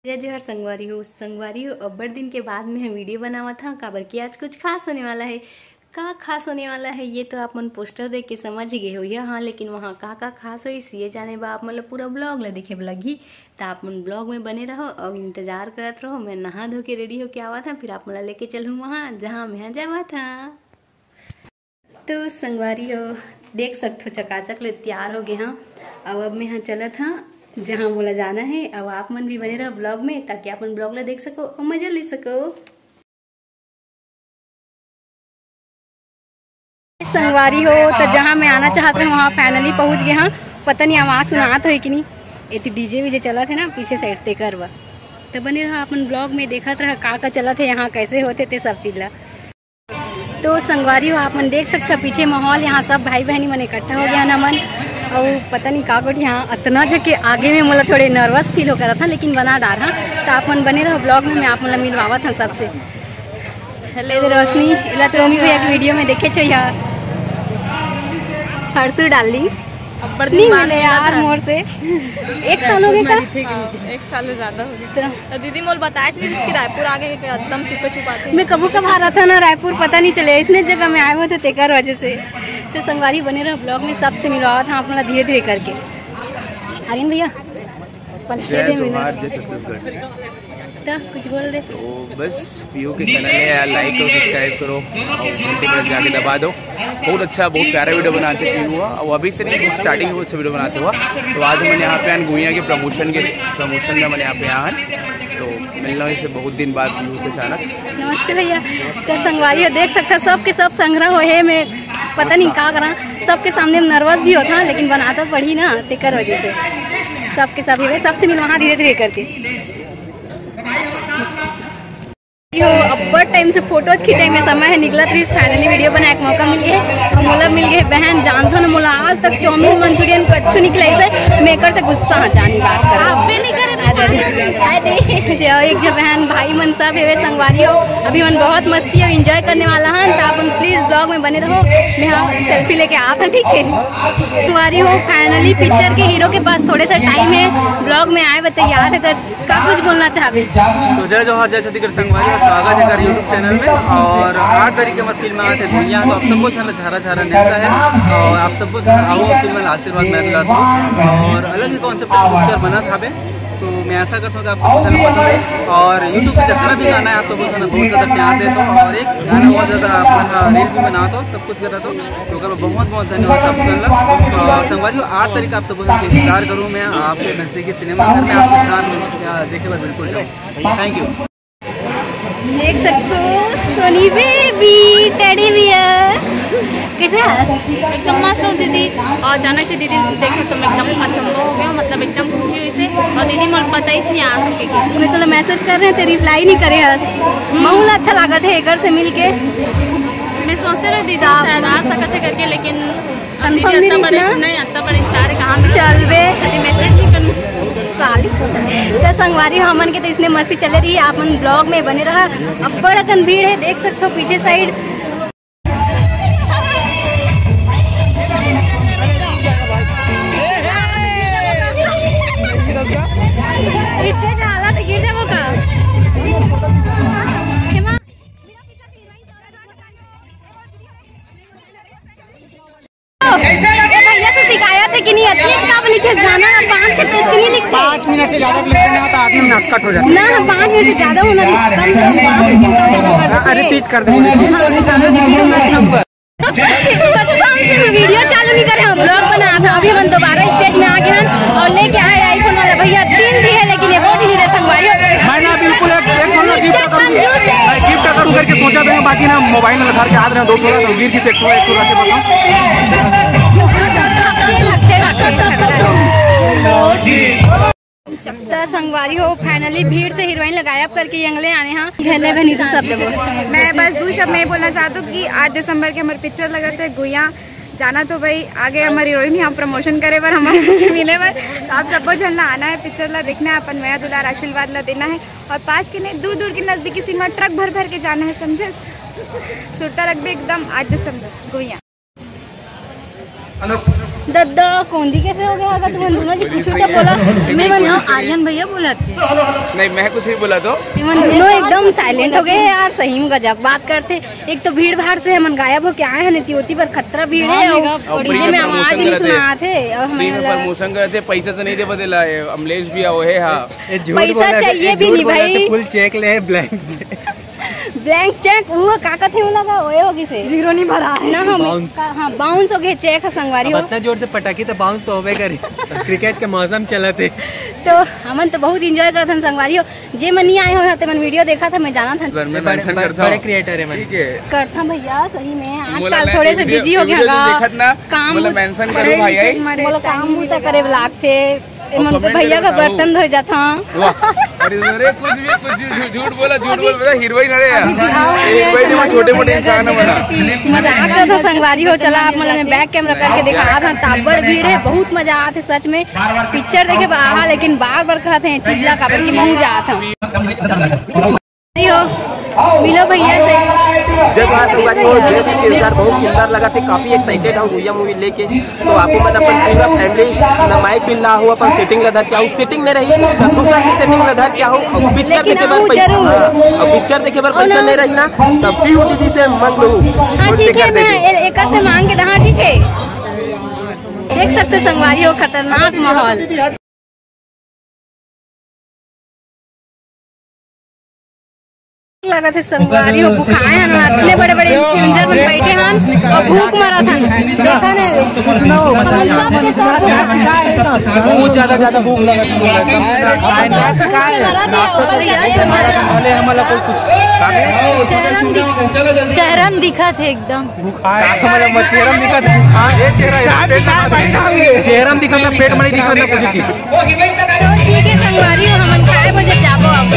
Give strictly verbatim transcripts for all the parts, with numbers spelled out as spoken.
जय जोहार संगवारी हो। संगवारी हो, अब्बड़ दिन के बाद में हम वीडियो बनावत हव, काबर कि आज कुछ खास होने वाला है। का खास होने वाला है, ये तो आप मन पोस्टर देख के समझ ही गए हो। हाँ, लेकिन वहाँ का का खास होइस, ये जाने बर आप मन ल पूरा ब्लॉग ला देखे बर लगही। त आप मन ब्लॉग में बने रहो और इंतजार करत रहो। मैं नहा धो के रेडी होके आवत हव, फिर आप मन ला लेके चलहूँ वहाँ, जहाँ मैं जावत हव। तो संगवारी हो, देख सकत हो, चकाचक ले तैयार हो गए हव। अब अब मैं चलत हव, जहाँ मोला जाना है। अब आप मन भी बने रहो ब्लॉग में, ताकि आप मन ब्लॉग ला देख सको और मजा ले सको। संगवारी हो, तो जहाँ मैं आना चाहत रहे, वहाँ फाइनली पहुँच गए हव। पता नहीं आवाज सुनात होही कि नहीं, एती डीजे वीजे चलत है ना पीछे साइड, तेकर बर। तो बने रहो अपन ब्लॉग में, देखत रहो का का चलत है यहाँ, कैसे होथे ते सब चीज ला। तो संगवारी हो, आप मन देख सकत हो पीछे माहौल, यहाँ सब भाई बहनी मन इकट्ठा हो गए हन हमन। और पता नहीं का गोठ यहाँ अतना जके आगे में मोला थोड़े नर्वस फील हो करत हे, लेकिन बना डार हव। तो आप मन बने रहो ब्लॉग में, मैं आप मन ला मिलवावत हव सबसे। हेलो। रोशनी, एला तो अभी एक वीडियो में देखे छो, यहाँ हर्षू डार्लिंग। अब्बड़ दिन नहीं बाद मिले मिलत यार हन। मोर से। एक साल हो गए का? हाँ, एक साल से ज्यादा हो गए। तो तो दीदी मोला बताएच नहीं, इसकी रायपुर आ गए थे, एकदम चुपे चुपा के। मैं कभू कभार आता ना रायपुर, पता नहीं चले, इसने जगह में आए हुए थे तेकर वजह से। तो संगवारी बने रहो ब्लॉग में, सबसे मिलवावत हव आप मन ला धीरे धीरे करके। आर्यन भैया, पलट जय दे जोहार, मिनट। जय छत्तीसगढ़। तो कुछ बोल दे। तो बस पीयू के चैनल है यार, लाइक करो, सब्सक्राइब करो और घंटी पर जाके दबा दो। बहुत अच्छा, बहुत प्यारा वीडियो बनाते पीयू हुआ। और अभी से नहीं, बहुत स्टार्टिंग में अच्छा वीडियो बनाते हुआ। तो आज हमन यहाँ पे आन गुइयाँ के प्रमोशन के, प्रमोशन में हमन यहाँ पे आन। तो मिलना इसे बहुत दिन बाद पीयू से अचानक। नमस्ते भैया। तो संगवारी हो, देख सकत हो सबके सब संग्रह होए हे, मैं पता नहीं का करा, सबके सामने में नर्वस भी होत हव, लेकिन बनात तो पड़ही ना, तेकर वजह से सबके सब ही, सबसे मिलवाहूँ धीरे धीरे करके। हो, अब्बड़ टाइम से फोटोज खिंचाई में समय हे निकलत रहिस, फाइनली वीडियो बनाए के मौका मिल गए। और मोला मिल गए बहन, जानथो ना, मोला आज तक चाउमीन मंचूरियन कुछ नहीं खिलाइस हे, मैं एकर से गुस्सा हव, जानी बात कर। अरे, अरे, जो एक जो बहन भाई मन सब हेवे संगवारी हो, अभी मन बहुत मस्ती और एंजॉय करने वाला हन। तो आप मन प्लीज ब्लॉग में बने रहो, मैं हाँ सेल्फी लेके आत हव, ठीक है। संगवारी हो, फाइनली पिक्चर के हीरो के पास थोड़े सा टाइम है, ब्लॉग में आए बर तैयार है, तो का कुछ बोलना चाहबे? तो जय जोहार, जय छत्तीसगढ़ संगवारी, और स्वागत है कर YouTube चैनल में। और आठ तारीख के हमर फिल्म आत हे गुइयाँ, तो आप सबो झन ला झारा झारा नेवता है और आप सबो झन आओ फिल्म ला आशीर्वाद मैं दुलार दो। और अलग ही कॉन्सेप्ट पिक्चर बनत हावे, तो मैं आशा करता हूँ कि आप सबो झन पसंद आए। और YouTube पे जितना भी गाना है आप सबो झन बहुत ज़्यादा प्यार देत हो, और एक गाना बहुत ज़्यादा आप मन रील भी बनात हो, सब कुछ करत हो, तो ओकर बर बहुत बहुत धन्यवाद सब झन ला। और संगवारी हो, आठ तारीख आप सबो झन के इंतजार करूँ मैं आपके नजदीकी सिनेमा घर में आपके साथ में, अ, देखे बर बिल्कुल जाओ। Thank you. देख सकत हो सोनी बेबी टेडी बियर कैसे है? एकदम मस्त हो दीदी। और अचानक से दीदी देखे तो मैं एकदम अचंभव हो गया, मतलब एकदम खुशी हुई से। और दीदी मोला बताइस नहीं आ सके के। मैं तोला मैसेज कर रहे हैं, ते रिप्लाई नहीं करे हस। महू ला अच्छा लागत है एकर से मिलके। मैं सोचते रहे दीदी शायद आ सकत है करके, लेकिन अब दीदी कंफर्म नहीं अतना बड़े, नहीं, अतना बड़े स्टार है, कहाँ मिले? चल बे। खाली मैसेज नहीं करना। साली। तो संगवारी हमन के तो इसने मस्ती चले रही, आप मन ब्लॉग में बने रहा। अब्बड़ अकन भीड़ है, देख सकत हो पीछे साइड। इतने से हालत गिर जाबो का? हेमा। ए भैया से शिकायत है कि नहीं, अतनी का लिखे जाना ना, पाँच छह पेज के नहीं लिखते। पाँच मिनट से ज्यादा लिखते ना तो आदमी नसकट हो जाता है। ना, हम पाँच मिनट से ज्यादा होना नहीं, कम से कम पाँच सेकंड का ज्यादा कर देते। रिपीट कर दो। हाँ, रिपीट होना चाहिए। कसम से वीडियो चालू नहीं करे, हम ब्लॉग बना था। अभी हम दोबारा स्टेज में आ गए हैं और लेके आए iPhone वाला भैया, तीन भी है लेकिन एक और भी नहीं दे संगवारी। मैं ना बिल्कुल एक, एक दोनों गिफ्ट करूँ, कंजूस है। मैं गिफ्ट करूँ करके सोचा था, बाकी ना मोबाइल में घर के हाथ में दो थोड़ा, तो गिर की से एक थोड़ा, एक थोड़ा के बताऊँ। थकते, थकते, थकते, थकते। तो संगवारी हो, फाइनली भीड़ से हीरोइन ला गायब करके यंगले आने हाँ। घले बनी तो सब देबो। मैं बस दू शब्द में बोलना चाहती हूँ कि आठ दिसंबर के हमारे पिक्चर लगत है गुइयाँ। जाना तो भाई, आगे हमारी हीरोइन ही हम प्रमोशन करे बर, हमारे से मिले बर। तो आप सबो झन ला आना है, पिक्चर ला देखना है, अपन मया दुलार आशीर्वाद ला देना है। और पास के नहीं, दूर दूर के नजदीकी सिनेमा ट्रक भर भर के जाना है, समझे? सुरता रखबे एकदम आठ दिसंबर गुइयाँ। हेलो। दद्दा कोंदी कैसे हो गया? अगर तुमन दोनों जी कुछ तो बोला, मैं मन आर्यन भैया बोला थे। नहीं, मैं कुछ नहीं बोला तो। तुमन दोनों एकदम साइलेंट हो गए हैं यार, सही में गजब बात करते। एक तो भीड़ भाड़ से हमन गायब होके आए हैं, नहीं ओती पर खतरा भीड़ है, हाँ, और मेगा और डीजे में आवाज भी नहीं सुना थे, और हमें लगा प्रमोशन करते, पैसा से नहीं दे बदला है, अमलेश भी आओ है, हाँ। ये झूठ पैसा बोला थे, चाहिए ये भी झूठ नहीं बोला थे, भाई। फुल चेक ले, ब्लैंक चेक। ब्लैंक चेक, वो का कथे वाला का, ओए होगी से। जीरो नहीं भरा है। ना, हम बाउंस। का-, हाँ, बाउंस हो गए, चेक है संगवारी अब हो। इतना जोर से पटाखी तो बाउंस तो होबे करी। क्रिकेट के मौसम चलत है। तो हमन तो बहुत एंजॉय करत हन संगवारी हो। जे मन नहीं आए हो, ते मन वीडियो देखा था, मैं जाना था। सर, मैं बड़े, मेंशन बड़े, करता बड़े हूँ। क्रिएटर है मन। ठीक है। करता भैया, सही में। बोला आजकल मैं थोड़े से वीडियो, बिजी हो गया वीडियो जो गा। देखत ना, काम बोला उत-, मेंशन करो भाई, आई। बोला काम उता करे लागथे। ए मन तो भैया का बर्तन धोए जाता। वाह। अरे, अरे, कुछ भी, कुछ भी, झू-, झूठ बोला, झूठ बोला, हीरोइन, अरे यार। अभी बिहाव हो गया है, हीरोइन में छोटे मोटे इंसान है बना। मजाक करत था संगवारी हो, चला आप मतलब मैं बैक कैमरा करके दिखा था, ताबड़ भीड़ है, बहुत मजा आत है सच में। पिक्चर देखे बर आहा, लेकिन बार बार कहत हैं चीज ला काबर कि मुंह जात है। हो, मिलो भैया से। जय जोहार संगवारी हो, जय श्री केदार। बहुत सुंदर लगा थे, काफी एक्साइटेड हम भैया मूवी लेके। तो आपको मन अपन पूरा फैमिली नमाई पिल्ला हो, अपन सेटिंग ला धर के आओ। सेटिंग नहीं रही तो दूसरा की सेटिंग ला धर के आओ। और पिक्चर लेकिन देखे बर आओ पैसा, जरूर। हाँ, और पिक्चर देखे बर और पैसा ना नहीं रही ना, तब भी वो दीदी से मांग लो। हाँ, वो ठीक है, टिकट दे मैं दो। ए-, एक से मांग के दहा, ठीक है। देख सकते संगवारी हो, खतरनाक माहौल। लगत हे संगवारी हो, भुखाए हन, इतने बड़े बड़े स्ट्रेंजर मन बैठे हन और भूख मरत हन। देखा ना रे? हमन सब के सब भुखाए। बहुत ज्यादा, ज्यादा भूख लगत हे। भूख मरत हे, और ये मरत हे। भले हमला कोई कुछ चेहरा में दिख-, चेहरा में दिखत हे एकदम। भुखाए, मतलब, चेहरा में दिखत हे। हाँ, ये चेहरा है। चाय पीता है, बैठा हुआ है। चेहरा में दिखत हे, पेट में नहीं दिखत हे कुछ चीज। तो ठीक है संगवारी हो, हमन खाए बजे जाबो अब।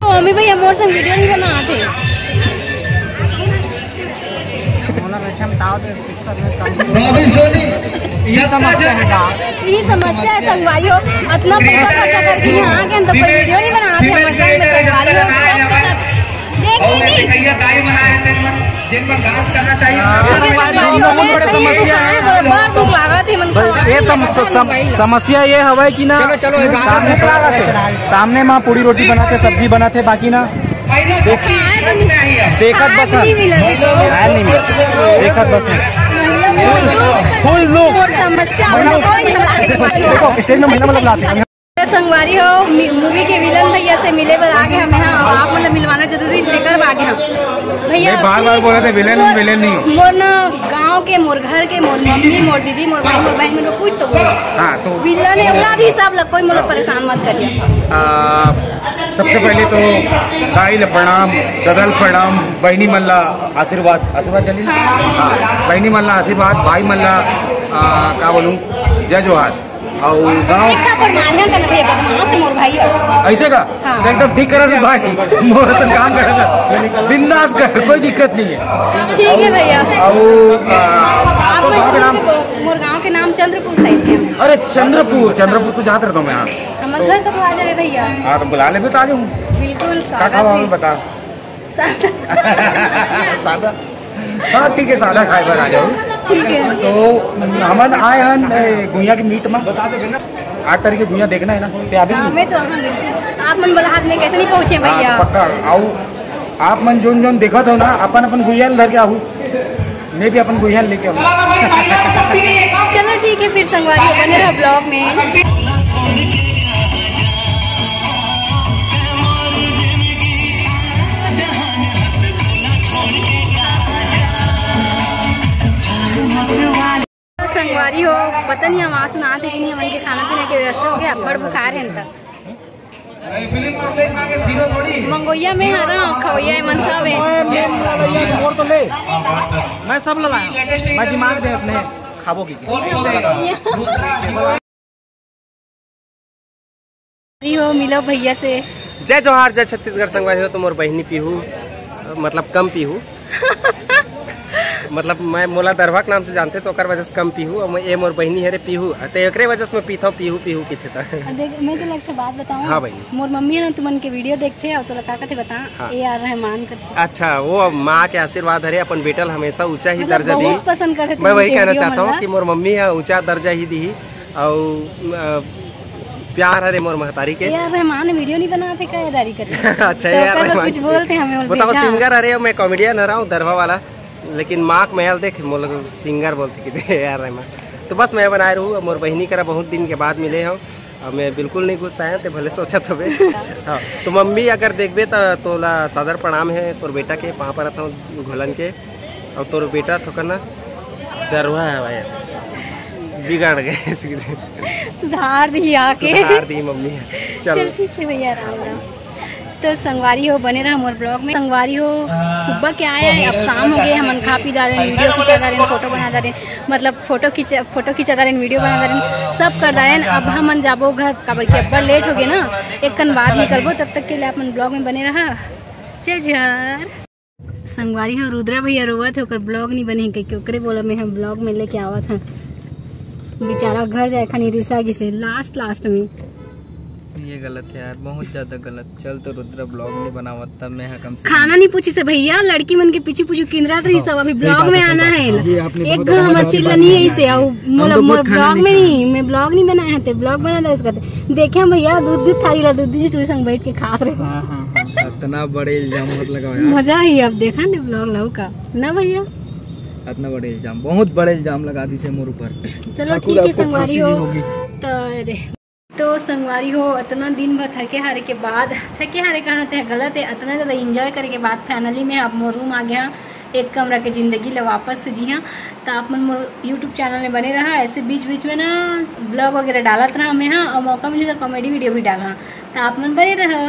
तो अमी भैया मोर संग वीडियो नहीं बनाते। ये समस्या है का? यही समस्या है संगवारी हो, इतना पैसा खर्चा करके यहाँ आ गए तो कोई वीडियो नहीं बनाते हमारे संग में संगवारी हो, सब के सब देख लीजिए। जिन पर डांस करना चाहिए। हाँ, संगवारी हो, बहुत बड़ी समस्या है। बड़ा भूख लगा थी, मन बस ये सम-, सम-, समस्या ये हवे कि ना, चलो, चलो, एक बात सामने, सामने माँ पूरी रोटी बनाते, सब्जी बनाते, बाकी ना देख-, देखत बस है। खाए नहीं मिला। देखत बस है। फुल लोग। समस्या देखो, स्टेज में महिला मतलब लाते हैं। संगवारी हो, मी-, मूवी के विलन भैया से मिले बर आगे हमें, हाँ, आप मतलब मिलवाना जरूरी, इसलिए कर आगे हम भैया। मैं बार-बार बोला था, विलन, मोर, विलन नहीं हो। मोर ना गांव के, मोर घर के, मोर मम्मी, मोर दीदी, मोर भाई, मोर बहन, मोर कुछ तो बोलो। हाँ, तो विलन है, औलाद हिसाब लग, कोई मोर परेशान मत करिए। आ, सबसे पहले तो दाई ला प्रणाम, ददा ला प्रणाम, बहिनी मन ला आशीर्वाद, आशीर्वाद चली ना? हाँ। हाँ, बहिनी मन ला आशीर्वाद, भाई मन ला, आ, का बोलूं, जय जोहार। अउ गाँव एक थप्पड़ मारिया का नहीं, बदमाश मोर भाई हो। ऐसे का? हाँ। तो एकदम ठीक करा थे भाई, मोर से काम करा था, बिंदास कर, कोई दिक्कत नहीं है। ठीक है भैया। अउ, आ, आप आपको गाँव के नाम? मोर गाँव के नाम चंद्रपुर साइड के। अरे चंद्रपुर, चंद्रपुर तो जात रहता हूँ मैं, हाँ। हमारे घर तो आ जावे भैया। हाँ, तो बुला ले, मैं तो आ जाऊँ। बिल्कुल, का स्वागत खावा है। बता। सादा। सादा। हाँ, ठीक है, सादा खाए बर आ जाओ। ठीक है। तो हमन आए हन, ए, गुइया के मीट में। आठ तारीख के गुइया देखना है ना, ते आबे हाँ, नहीं? मैं तो, हाँ, बिल्कुल। आप मन बोला हाथ में कैसे नहीं पहुँचे हाँ, भैया? तो पक्का। आओ, आप मन जोन जोन देखत हो ना, अपन अपन गुइया ल धर के आहू। मैं भी अपन गुइया ल लेके आऊँ। चलो ठीक है, फिर संगवारी बने रहो ब्लॉग में। संगवारी हो, पता नहीं आवाज सुनात हे कि नहीं, हमन के खाना पीना के व्यवस्था हो गया, अब्बड़ बुखार है इनका। मंगोइया में हरा, खवैया मन सब है। मैं सब ललाया, मैं दिमाग दे उसने खाबो की। हो, मिलो भैया से। जय जोहार, जय छत्तीसगढ़ संगवारी हो। तो मोर बहिनी पीहू, मतलब कम पीहू। मतलब मैं मोला दरभा के नाम से जानथे, तो ओकर वजह से कम पीहू। अउ मैं, ए मोर बहिनी हरे पीहू, ते एकरे वजह से मैं पीथव, पीहू पीहू किथे त। देख, मैं तो लगता बात बताऊं। हाँ भाई। मोर मम्मी है ना, तुमन के वीडियो देखथे अउ तोला का कथे बता, हाँ। ए आर रहमान करथे। अच्छा, वो माँ के आशीर्वाद हरे, अपन बेटा ल हमेशा ऊंचा ही मतलब दर्जा दी। बहुत पसंद करथे मैं वही कहना चाहता हूँ कि मोर मम्मी है ऊंचा दर्जा ही दी। अउ प्यार हरे मोर महतारी के। ए आर रहमान वीडियो नहीं बनाते का, दारी करते। अच्छा, तो ए आर रहमान कुछ बोलते हमें, बताओ। सिंगर हरे, मैं कॉमेडियन हरा हूँ दरभा वाला, लेकिन माँ के मैल देख मोला सिंगर बोलते कि ए आर रहमान। तो बस मैं बनाए रहूँ, मोर बहिनी करा बहुत दिन के बाद मिले हूँ। अब मैं बिल्कुल नहीं गुस्सा है, ते भले सोचा तो बे। हाँ, तो मम्मी अगर देखबे तो तोला सादर प्रणाम है तोर बेटा के, पाँव परत हूँ घोलन के। अउ तोर बेटा थोकन ना दरुहा है भाई, बिगड़ गए। सुधार दी आके। सुधार दी मम्मी है। चल। चल ठीक है भैया, राम राम। तो संगवारी हो, बने रहा मोर ब्लॉग में। संगवारी हो, सुबह के आया है, अब शाम हो गए, हमन खा पी डालेन, वीडियो खिंचा डालेन, फोटो बना डालेन, मतलब फोटो खींच फोटो खिंचा डालेन, वीडियो बना डालेन, सब कर डालेन। अब हमन जाबो घर, काबर कि अब्बड़ लेट हो गए ना, एक कन बाद निकलबो। तब तक के लिए अपन ब्लॉग में बने रहा। जय जोहार। संगवारी हो, रुद्रा भैया रोवत हे, ओकर ब्लॉग नहीं बने कहिके, ओकरे बोला मैं हम ब्लॉग में लेके आवत हन। बेचारा घर जाए खानी रिसा गिसे लास्ट लास्ट में। ये गलत है यार, बहुत ज्यादा गलत। चल तो रुद्रा ब्लॉग नहीं बनावत, तब मैं हा कम से खाना नहीं पूछी से भैया, लड़की मन के पीछे पीछे किंदरात रही सब, अभी ब्लॉग में आना है। एक घर हमार चिल्ला नहीं है इसे, अउ मोला मोर ब्लॉग में नहीं, मैं ब्लॉग नहीं बनाए हते, ब्लॉग बना दे इसका। देखे भैया, दूध दूध थारी ला दूध दूध टूरी संग बैठ के खात रहे। हाँ, हाँ, हाँ। इतना बड़े इल्जाम मत लगाओ यार। मजा ही अब देखा ने ब्लॉग लाऊ का ना भैया। इतना बड़े इल्जाम, बहुत बड़े इल्जाम लगा दी से मोर ऊपर। चलो ठीक है संगवारी हो। तो दे तो संगवारी हो, इतना दिन भर थके हारे के बाद, थके हारे कहना ते गलत है, इतना ज़्यादा एंजॉय करे के बाद फाइनली मैं अब मोर रूम आ गया, एक कमरा के जिंदगी ला वापस से जिया। तो आप मन मोर यूट्यूब चैनल में बने रहा, ऐसे बीच बीच में ना ब्लॉग वगैरह डालत रहा मैं, हाँ, और मौका मिले तो कॉमेडी वीडियो भी डाला। तो आप मन बने रहो।